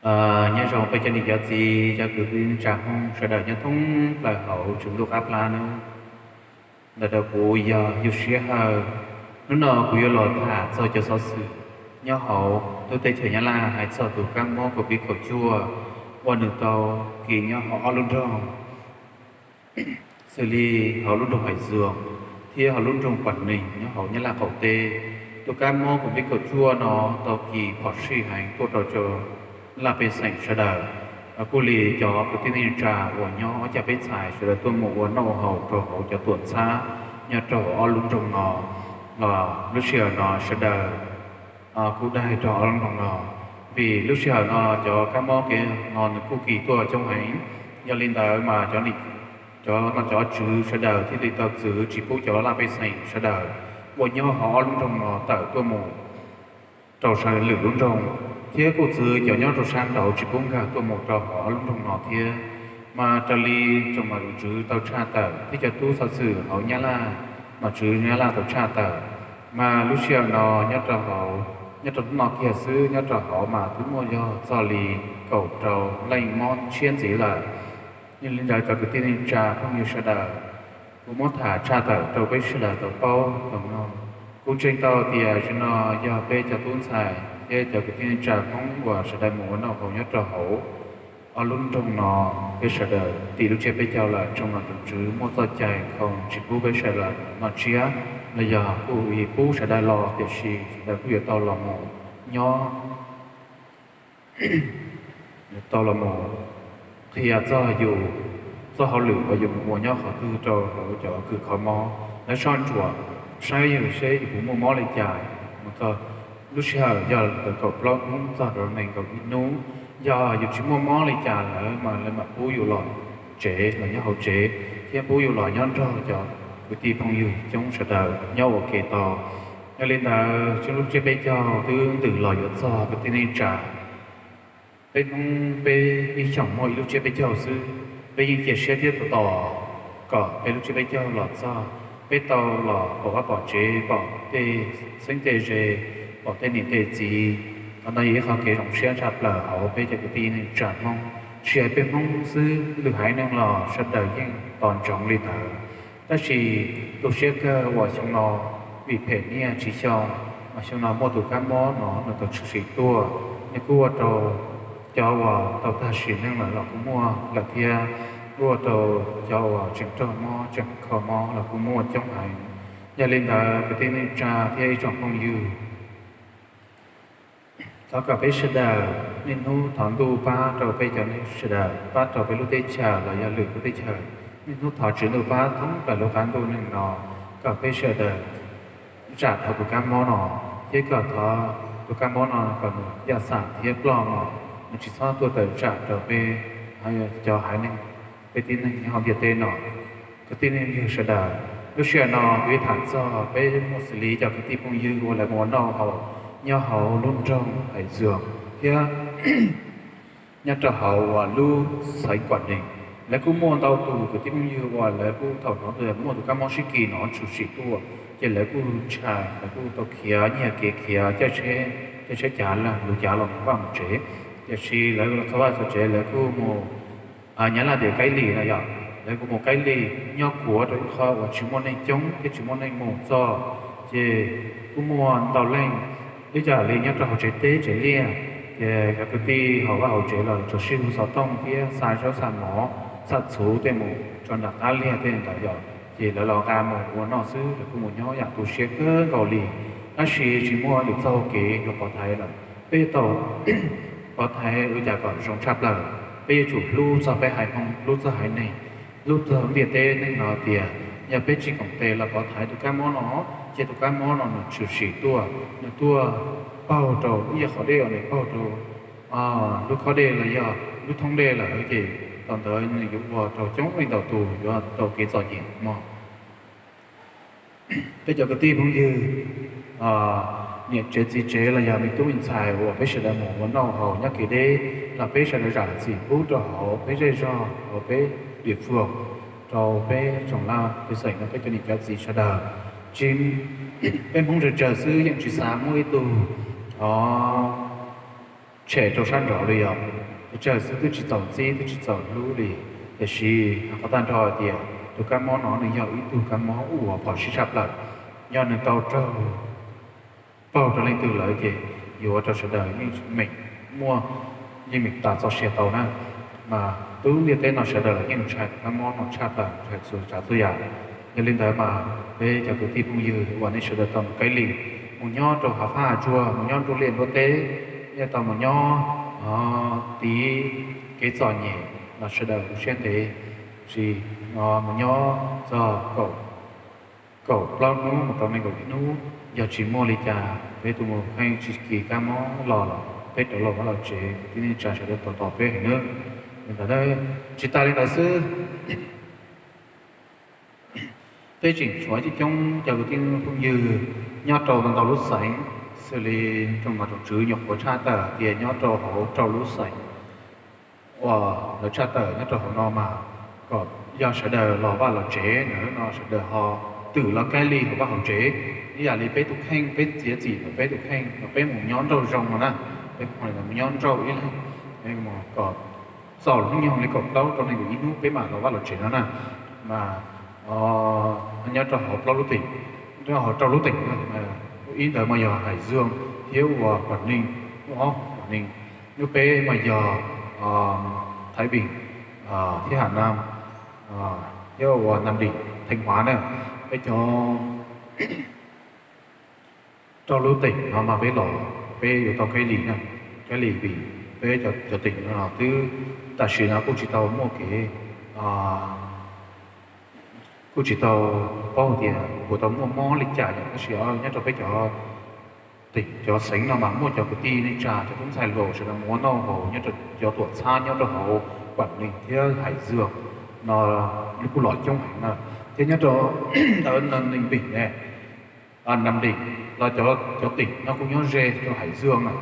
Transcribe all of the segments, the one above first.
Nyob zoo peb cov niam cov txiv, cov kwv tij neej tsa Hmoob sawv daws nyob thoob plaws hauv tsev ntuj qab plab nawb. Ntawm rau kuv yog Yug Siab Hawj. Hnub no kuv yuav los tham txog cov xov xwm nyob hauv lub teb chaws Nyab Laj hais txog tus kab mob COVID kaum cuaj uas nws tau kis nyob hauv ob lub nroog, xws li hauv lub nroog Hais Zuag thiab hauv lub nroog Pam Neeg nyob hauv Nyab Laj qaum teb. Tus kab mob COVID kaum cuaj no tau kis phom sij heev tuaj rau cov laj pej xeem sawv daws, kuj li cov kwv tij neej tsa uas nyob ob cag peb txhais sawv daws tuaj mus ua noj ua haus rau hauv cov tuam txhab nyob rau hauv ob lub nroog no los lub sij hawm no sawv daws kuj daig rau hauv ob lub nroog no, vim lub sij hawm no cov kab mob kev no nws kuj kis tuaj coob heev. Yog li ntawd mas cov no cov tswv sawv daws thiaj li tau txwv tsis pub cov laj pej xeem sawv daws uas nyob hauv ob lub nroog no tawm tuaj mus rau sawv lwm lub nroog, thiab kuj txwv cov nyob rau sab nraud tsis pub nkag tuaj mus rau hauv ob lub nroog no thiab. Mas raws li tsoom nom tswv tau tshaj tawm thiab cov tub xov xwm hauv Nyab Laj, nom tswv Nyab Laj tau tshaj tawm, mas lub sij hawm no nyob rau hauv, nyob rau hnub no kiag xwb nyob rau hauv mas twb muaj yog txog li kaum rau leej mob tshiab ntxiv lawm. Yog li ntawd cov kwv tij neej tsa phooj ywg sawv daws, kuv muab tham tshaj tawm rau peb sawv daws tau paub tau mloog. Kuv ntseeg tau tias zaum no yog peb cov tub ntxhais thiab cov kwv tij neej tsa Hmoob uas sawv daws mus ua noj haus nyob rau hauv ob lub nroog no, peb sawv daws tim lub tsiab peb caug lawm, tsoom nom tsoom tswv muaj txoj cai khoom tsis pub peb sawv daws noj tsiab los yog kuj pub sawv daws los, tiam sis sawv daws kuj yuav tau los mus nyob, tau los mus qhia txog yus txoj hauj lwm uas yus mus ua nyob qhov twg rau hauv cov kws kho mob. Lawv soj ntsuam saib yus seb yus puas muaj mob li cas mus txog lub sij hawm yog ntawm kaum plaub hnub txog rau nees nkaum ib hnub. Yog yus tsis muaj mob li cas lawm mas lawv mam pub yus los tsev, los nyob hauv tsev, thiab pub yus los nyob nrog cov kwv tij phooj ywg coob sawv daws nyob ua ke tau. Yog li ntawd, lub tsiab peb caug twb ntws los yuav txog kwv tij neej tsa. Peb Hmoob peb ib xyoos muaj ib lub tsiab peb caug xwb, peb yeej cia siab thiab tos tos kom peb lub tsiab peb caug los txog, peb tau los pom vaj pom tsev, pom tej xeeb tej ze, pom tej niam tej txiv. Qhov no yog ib qho kev zoo siab tshaj plaws hauv peb cov kwv tij neej tsa Hmoob. Tsis hais peb Hmoob xwb, lwm haiv neeg los sawv daws yeej tos ntsoov li ntawd. Tab sis tu siab kawg uas xyoo no vim phem nyiaj tsis xyoo, mas xyoo no muaj tus kab mob no nws tau tshwm sim tuaj, nws kuj ua rau cov uas tau tag sim neej lawm los kuj muaj lawm thiab, kuj ua rau cov uas tseem raug mob tseem kho mob los kuj muaj coob heev. Yog li ntawd kwv tij neej tsa thiab ib tsoom phooj ywg, thov kom peb sawv daws niaj hnub thov ntuj pab rau peb cov neeg sawv daws, pab rau peb lub teb chaws los yog lwm lub teb chaws. Niaj hnub thov Tswv Ntuj pab thoob plaws lub qab ntuj neeg no, kom peb sawv daws zam tau tus kab mob no, thiab kom thov tus kab mob no kom nws yaj xam thiab ploj mus, nws tsis txhob tuaj tawm tsam rau peb cov haiv neeg, peb tib neeg nyob hauv ntiaj teb no. Kwv tij neej tsa sawv daws, lub sij hawm no kuv yuav tham txog peb muaj xws li cov kwv tij phooj ywg uas lawv mus ua noj haus nyob hauv lub nroog Hais Zuag thiab nyob rau hauv uas lub xeev Kuam Nees. Lawv kuj muaj ntau tus kwv tij phooj ywg uas lawv kuj thaum hnov tias muaj tus kab mob sib kis no tshwm sim tuaj, ces lawv kuj ntshai, lawv kuj tau khiav nyiag kev khiav caij tsheb, caij tsheb cav lug cav los vaj mus tsev. Tiam sis lawv los txog vaj txog tsev lawv kuj mus, Nyab Laj tias kaib lis no yom, lawv kuj mus kaib lis nyob kuav rau ib qho uas tsis muaj neeg coob thiab tsis muaj neeg mus txog, ces kuj muaj ntau leej ib yam li nyob rau hauv tsev teb tsev liaj, ces cov kwv tij hauv vaj hauv tsev los tsuas sib hu xov tooj thiab xa zaub xa mov, xa txhuv tej mus rau nram qab liaj tej ntawd yom, ces lawv los nqa mus ua noj xwb, lawv kuj mus nyob yam tu siab kawg nkaus li. Tab sis tsis muaj lwm txoj hau kev yuav pov thaiv lawm. Peb yuav tau pov thaiv ua cas kom zoo tshaj plaws? Peb yuav tsum hlub txog peb haiv Hmoob, hlub txog haiv neeg, hlub txog ntiaj teb neeg no tias yog peb tsis koom tes los pov thaiv tus kab mob no, ces tus kab mob no nws tshwm sim tuaj, nws tuaj paug rau ib yam qhov dej uas nws paug rau lub khob dej los yog lub thoob dej lawm, ces thaum ntawd nws yuav ua rau coob leej ntau tus yuav tau kev txom nyem mog. Peb cov kwv tij phooj ywg, niam tsev txiv tsev los yog me tub me ntxhais uas peb sawv daws mus ua noj haus nyob kev deb, los peb sawv daws zam txim pub rau hauv peb zej zog, hauv peb diam fwj, rau peb tsoom laj pej xeem no peb cov niam cov txiv sawv daws. Tsis, peb Hmoob tsawg tsawg xwb yeej tsis xav muaj ib tug o tshem rau sab nraud li yog, tsawg tsawg xwb twb tsis txaus ntxib twb tsis txaus hlub li. Tiam sis qhov tag nrho tias tus kab mob no nws yog ib tug kab mob uas phom sij tshaj plaws, yog nws tau raug paug rau leej twg lawm ces yuav ua rau sawv daws yeej meem muaj, yeej meem tas txoj sia tau na. Mas tub ntiaj teb no sawv daws los yeej ntshai tus kab mob no tshaj plaws, ntshai txhua tsav txhua yam. Yog li ntawd mas peb cov kwv tij phooj ywg uas nej sawv daws tau mus kaij lis, mus nyob rau hav fab hav tsuag, mus nyob nruab liaj nruab teb, nej tau mus nyob tiv kev txom nyem los sawv daws ua siab ntev, sis mus nyob txog kaum plaub hnub mus rau nees nkaum ib hnub, yog tsis muaj li cas peb tus mus kheej tsis kis kab mob los los peb rov los vaj los tsev, kwv tij neej tsa sawv daws tos tos peb heev nawb. Li ntawd, tsis tas li ntawd xwb, peb tseem tshuav coob coob cov kwv tij phooj ywg nyob rau ntau ntau lub xeev, xws li tsoom nom tsoom tswv nyuam qhuav tshaj tawm tias nyob rau hauv rau lub xeev uas lawv tshaj tawm nyob rau hauv no mas kom yog sawv daws los vaj los tsev ntawm no sawv daws ho twm los kaij lis hauv vaj hauv tsev. Ib yam li peb tus kheej peb txiav txim rau peb tus kheej no peb mus nyob nrauj zoo no na, peb mus nyob nrauj ib leeg, kom txaus hnub nyoog li kaum plaub rau nees nkaum ib hnub peb mam los vaj los tsev no na. Mas nyob rau hauv plaub lub teem, nyob hauv rau lub teem, ib ntawd mas yog Hais Zuag thiab uas Quảng Ninh, lub ob Quảng Ninh, lub peb mas yog Thái Bình thiab Hà Nam, thiab uas Nam Định, Thanh Hóa na. Peb cov rau lub teem no mas peb los peb yuav tau kaij lis na, kaij lis vim peb cov teem no twb tam sim no kuj tsis tau muaj kev, kuj tsis tau paub tias puas tau muaj mob li cas yom, tab sis nyob rau peb cov teem cov xeev no mas muaj cov kwv tij neej tsa cov tub ntxhais hluas sawv daws mus ua noj haus nyob rau cov tuam txhab nyob rau hauv Quảng Ninh thiab Hais Zuag no kuj los coob heev na. Thiab nyob rau ntawd Ninh Bình ne, Nam Định los cov teem no kuj nyob ze rau Hais Zuag na,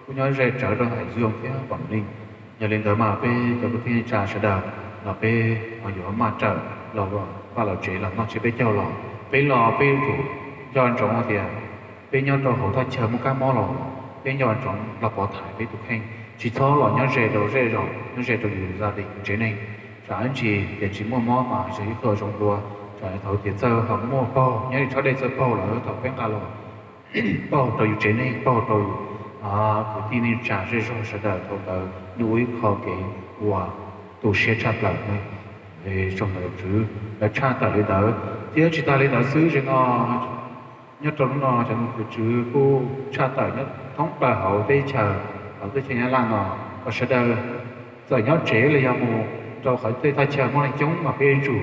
kuj nyob ze tsawv rau Hais Zuag thiab Quảng Ninh. Yog li ntawd mas peb cov kwv tij neej tsa sawv daws los peb ho yuav maj raws los vaj los tsev los noj tsiab peb caug los peb los peb yuav tsum nco ntsoov tias peb nyob rau hauv thaj chaw muaj kab mob los peb nco ntsoov los pov thaiv peb tus kheej, tsis txhob los nyob ze rau zej zos, nyob ze rau yus zaj di tsev neeg. Tsam ib ntsis tias tsis muaj mob mas yog ib qho zoo dua, tsam thaum tias txawj ho muaj paug, nyob li tsob dej txawj paug lawm thaum peb nqa los paug rau yus tsev neeg, paug rau kwv tij neej tsa zej zog sawv daws, thaum ntawd nws ua ib qho kev uas tu siab tshaj plaws ne. Tsoom nom tswv lawv tshaj tawm li ntawd thiab tsis tas li ntawd xwb, ze no nyob rau hnub no cov nom tswv kuj tshaj tawm nyob thoob plaws hauv teb chaws, hauv teb chaws Nyab Laj no, kom sawv daws txawm nyob tsev los yog mus rau qhov tej thaj chaw muaj neeg coob mas peb yuav tsum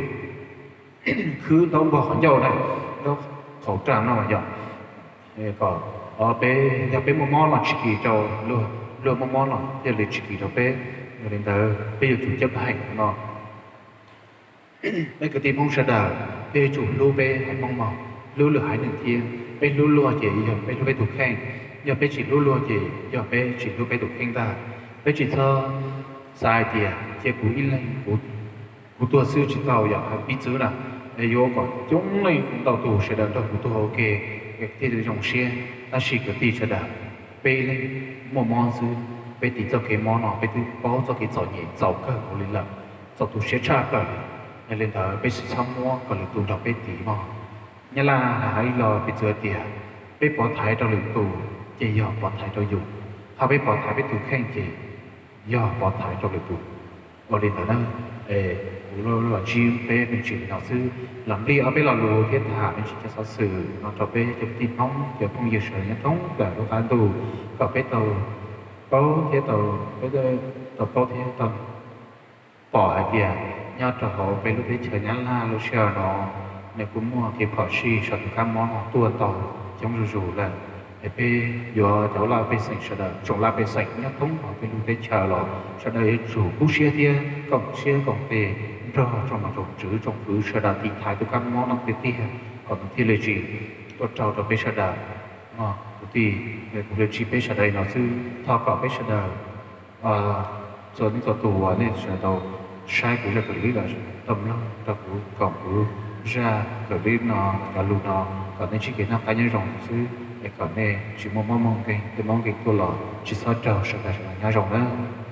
khwb ntaub npog qhov ncauj na, ntaub khẩu trang no yom, kom peb, yog peb muaj mob los tsis kis rau luag, luag muaj mob los thiaj li tsis kis rau peb. Yog li ntawd peb yuav tsum cab pheem no. Peb kwv tij Hmoob sawv daws peb yuav tsum hlub peb haiv Hmoob mog, hlub lwm haiv neeg thiab. Peb hlub luag ces yog peb hlub peb tus kheej, yog peb tsis hlub luag ces yog peb tsis hlub peb tus kheej ntag. Peb tsis txhob xav hais tias cia kuv ib leeg kuv tuag xwb tsis tau, yog hais piv txwv na, yuav kom coob leej ntau tus sawv daws nrog kuv tuag ua ke thiaj li zoo siab. Tab sis kwv tij sawv daws, peb ib leeg muaj mob xwb, peb tiv txoj kev mob no peb twb paub txoj kev txom nyem txaus kawg nkaus li lawm, txaus tu siab tshaj plaws li. Yog li ntawd peb tsis txhob muab kom lwm tus nrog peb tiv mog. Nyab Laj hais ib lo piv txwv tias peb pov thaiv rau lwm tus ces yog pov thaiv rau yus, ho peb pov thaiv peb tus kheej ces yog pov thaiv rau lwm tus. Ua li ntawd na, kuv los ntsib peb me ntsis li no xwb, los nplij ob peb lo lus thiab tham me ntsis cov xov xwm no rau peb cov kwv tij Hmoob cov phooj ywg sawv daws nyob thoob plaws lub qab ntuj, kom peb tau paub thiab tau, peb tau paub thiab tau pom hais tias nyob rau hauv peb lub teb chaws Nyab Laj lub sij hawm no nws kuj muaj kev phom sij saum tus kab mob no tuaj tau coob zuj zus lawm. Es peb yuav cov laj pej xeem sawv daws, tsoom laj pej xeem nyob thoob hauv peb lub teb chaws los sawv daws yuav tsum kub siab thiab koom siab koom tes nrog tsoom nom tsoom tswv tsoom fwv sawv daws tiv thaiv tus kab mob no tiag tiag kom nws thiaj li tsis tuaj raug rau peb sawv daws. Kwv tij, kuv li tsis peb sawv daws no xwb, thov kom peb sawv daws txhua leej txhua tus uas nej sawv daws tau saib kuv zaj clip los tau mloog rau kuv koom kuv zaj clip no, cov lus no, kom nej ntsib kev noj qab nyob zoo xwb. es kom nej tsis muaj mob muaj nkeeg, tej mob nkeeg tuaj los tsis txhob raug, sawv daws sawv daws nyob zoo nawb.